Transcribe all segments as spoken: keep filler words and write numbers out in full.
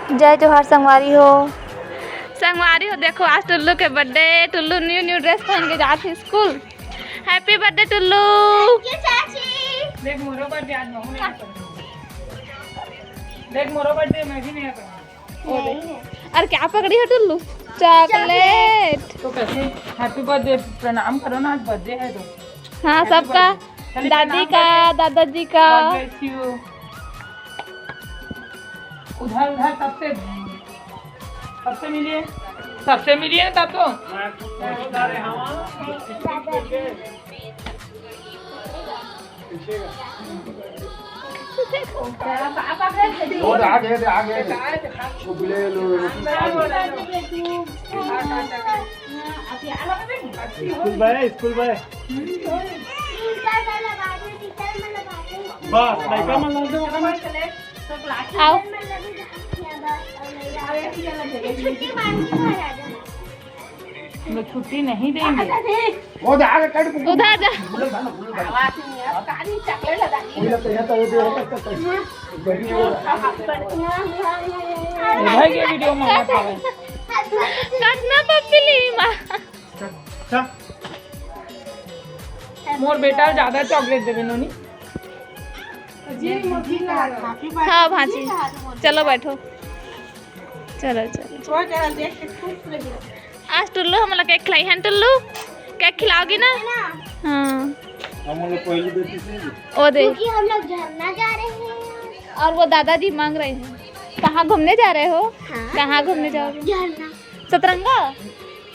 जय जोहार संगवारी हो। संगवारी हो, देखो आज टुल्लू के birthday. Tullu new new dress पहन के जात हे स्कूल। Happy birthday Tullu. देख मोरो बर्थडे आज महू नहीं आ सकता। देख मोरो बर्थडे मैं भी नहीं आ सकता। और क्या पकड़ी हो टुल्लू? चॉकलेट। तो कैसे हैप्पी बर्थडे प्रणाम करो ना, आज बर्थडे है तो। हाँ, सबका। दादी का, दादाजी का। उधर उधर सबसे सबसे मिलिए, सबसे मिलिए ना तब तो। वो आगे दे, आगे दे। वो ले लो। School by, school by. बस, लड़का मन लग जाओ। आओ। छुट्टी मांगी तो आ जा। छुट्टी नहीं देंगे। उधर जा। भाई ये वीडियो में मत आवे। कतना पप्पी ली माँ। मोर बेटा ज्यादा चॉकलेट देवे नोनी। हाँ भांजी, चलो बैठो। चलो चलो। आज टुल्लू हमला केक खिलाई है। टुल्लू, केक खिलाओगी ना? हाँ। हम लोग पहली बेटी से। ओ दे। क्योंकि हम लोग झरना जा रहे हैं। और वो दादाजी मांग रहे हैं। कहाँ घूमने जा रहे हो? हाँ। कहाँ घूमने जाओगे? झरना। सतरंगा।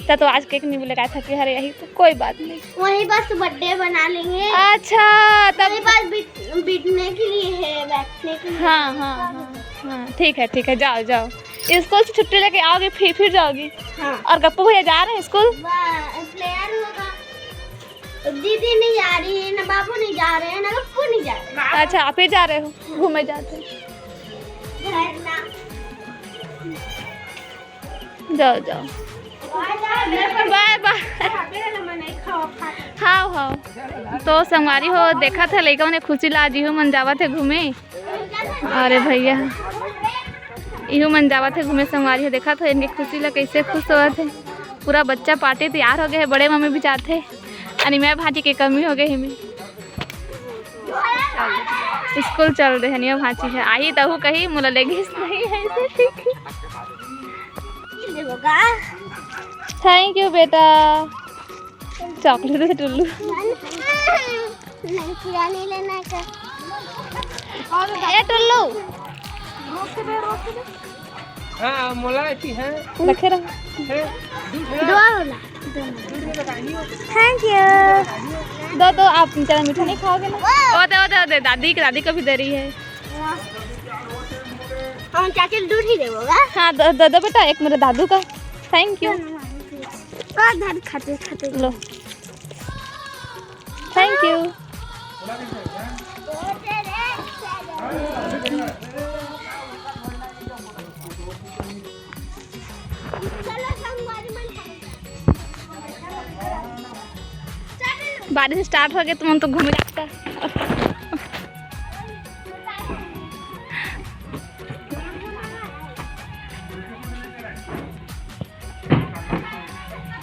तो, तो आज केक नहीं मिलेगा था कि हरे यही तो कोई बात नहीं। वहीं बस बर्थडे बना लेंगे। अच्छा, तब वहीं बस बिठ-, बिठने के लिए है, बैठने के लिए। हाँ हाँ हाँ हाँ, ठीक है ठीक है, जाओ जाओ। स्कूल से छुट्टी लेके आओगी, फिर फिर जाओगी। हाँ। और गप्पू भैया जा रहे हैं स्कूल? प्रेयर होगा। दीदी नहीं जा रही है, ना बाबू नहीं जा रहे हैं, ना गप्पू नहीं जा रहे। अच्छा, आप ही जा रहे हो, घूमे जाते। जाओ जाओ, बाय बाय। हाँ हाँ। तो संगवारी हो, देखा था लइका मन खुशी ला, जिहू मन जावत हे घूमे। अरे भैया, इहू मन जावत हे घूमे संगवारी हो। देखा था इनके खुशी ला, कैसे खुश होवत हे। पूरा बच्चा पार्टी तैयार हो गए हे, बड़े मम्मी भी जात हे। अनिमय भांजी के कमी हो गई हे। स्कूल चल रहे हैं, नियो भांची है। आही तहू कही, मोला ले गइस नहीं है, ऐसे ठीक। थैंक यू बेटा। चॉकलेट दे टुल्लू। नहीं, खिला नहीं लेना है क्या? ए टुल्लू। हाँ, मोला ऐसी है। रखे रहो। है? दूध है? दो वाला। दूध में बताइए। Thank you. दो, दो, आप ज्यादा मीठा नहीं खाओगे ना? ओ दे, ओ दे, ओ दे, दादी, दादी को भी दे रही है। हम चाची दूध ही देबो गा। हाँ, दो, दो, दो बेटा, एक मेरे दादू का। Thank you. और धर खाते खाते। लो। Thank you. बारिश स्टार्ट हो गई, तुम तो घूमे जाता।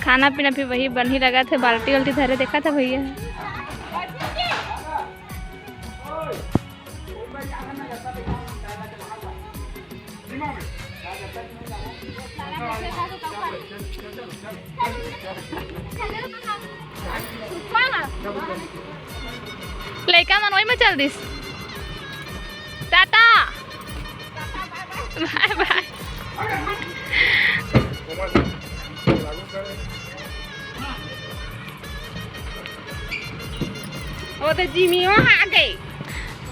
खाना पीना भी वही बन ही लगा थे, बाल्टी वाल्टी धरे देखा था भैया। लइका मन वही में चल दिस। टाटा, बाय बाय। वो तो जिमियो आ गई।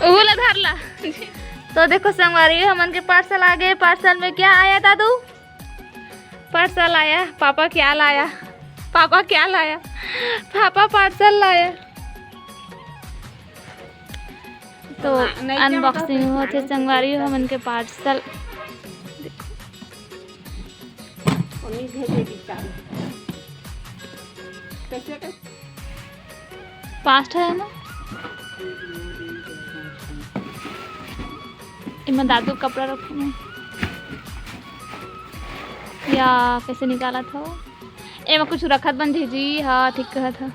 ओहू ला धर ला। तो देखो संगवारी, हमन के पार्सल आ गए। पार्सल में क्या आया दादू? पार्सल आया। पापा क्या लाया? पापा क्या लाया? पापा पार्सल लाया। तो अनबॉक्सिंग होत हे संगवारी हो हमन के पार्सल। पास्ट है ना, इमा दादू कपड़ा रखे हैं। या कैसे निकालत हो? एमा कुछ रखत बन जीजी, हाँ, ठीक कहत हो।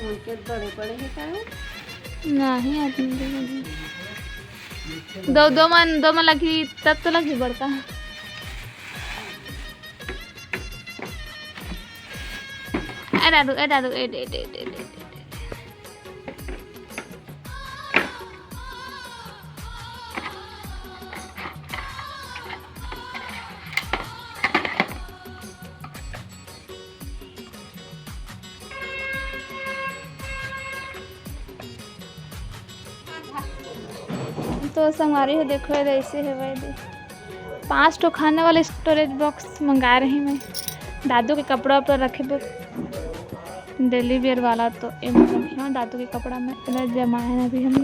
उनके बड़े बड़े हे का? नहीं, आदमी के बड़े। दो, दो मन, दो मन लगही, तब तो लगही बड़का। ए दादू, ए दादू, ए दे, दे, दे, दे। तो संगवारी हो, देखो, ये ऐसे है भाई, देख, पाँच ठो खाने वाले स्टोरेज बॉक्स मंगाए रही मैं, दादू के कपड़ा उपड़ा रखे बर, डेली वियर वाला। तो एमा रखे हैं दादू के कपड़ा में, इधर जमाए हैं अभी हम।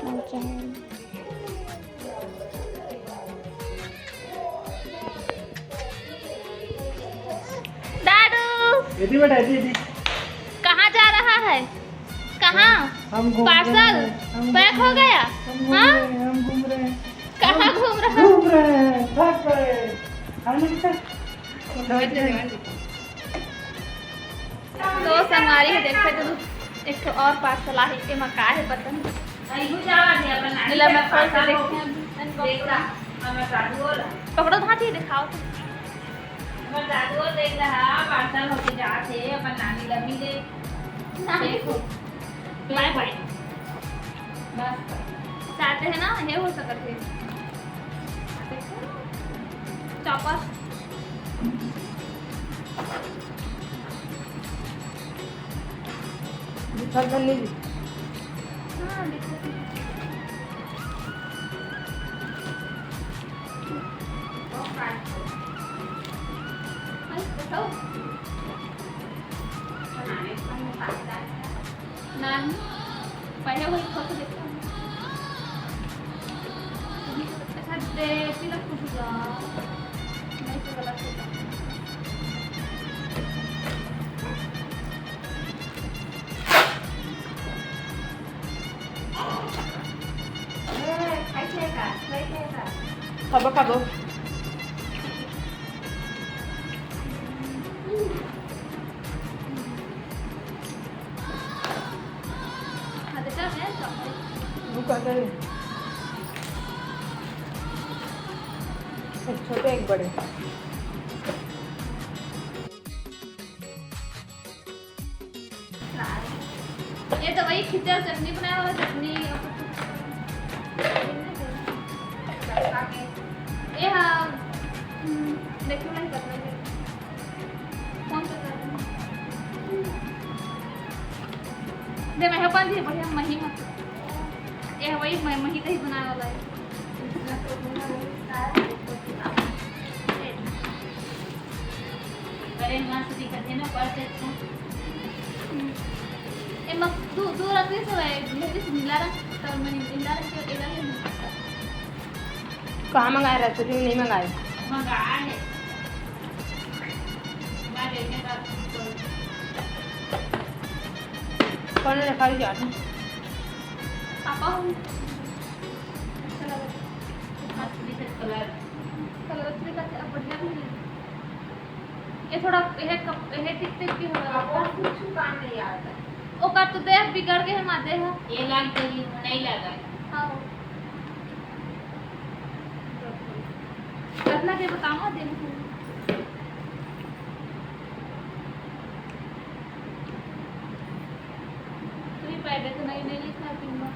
और चाहे दादू, एदी बेटा, एदी, एदी। कहाँ जा रहा है? कहाँ? हम घूम रहे पार्सल हैं, हम घूम पैक हो रहे हैं, गया? हम घूम हाँ? रहे हैं, हम घूम रहे हैं। कहाँ हम घूम रहा? घूम रहे हैं, भाग पड़े। हम लोग तो तो संगवारी हो, देखे तो एक ठो और पार्सल आहे, एमा का हे पता नहीं। अइहू जावा दे अपन नानी नीला के मैं खोल के पार्सल देखते हैं। देख रहा, हमर दादू वाला। पकड़ो तो हाथ, ये दिखाओ तो। हमर दादू वाला देख रहा, पार्सल होके जात हे, अपन नानी ला मिले। नानी देखो। बाय बाय। बस। चाहते हैं ना, ये हो सकत हे। चॉपर। दिखा तो नहीं। हाँ, दिखा तो नहीं। अरे, दिखाओ। नहीं, पहले वही खोल के देखो। अच्छा, दे, तिलक कुछ ला। नहीं तो गलत होगा। ए, खाई खाई का, खाई खाई का। खाबो, खाबो। रुका, अरे। एक छोटे, एक बड़े। ये तो वही खिचड़ी चटनी बनाया हुआ, चटनी। ये हाँ, हम्म, देखो नहीं करना है। कौन सा करना है? दे, मैं अपन जी बढ़िया मही मत। ये वही मैं मही दही बनाने वाला है। अरे, मस्त दिखत हे ना, पर्स अच्छा। हम्म। ए, मक-, दू, दू रंग से है, नीला रंग, तो मैंने नीला रंग के, एला ले। कहाँ मंगाए रहते थे? नहीं मंगाए। मंगाए है। मैं लेने का कौन रखा ही जाती? पापा हूँ। अच्छा लगा। मस्त दिखत कलर। कलर अच्छा दिखत हे, अब बढ़िया भी है। ये थोड़ा, ये कप-, ये टिक टिक भी होगा। अब कुछ काम नहीं आता। ओकर तो देह बिगड़ गए हे, माँ देह। ये लाग गई, नहीं लगा। हाँ। कितना के बताओ, देने के लिए। तू ही पहले तो नहीं, नहीं लिखा है पिन नंबर।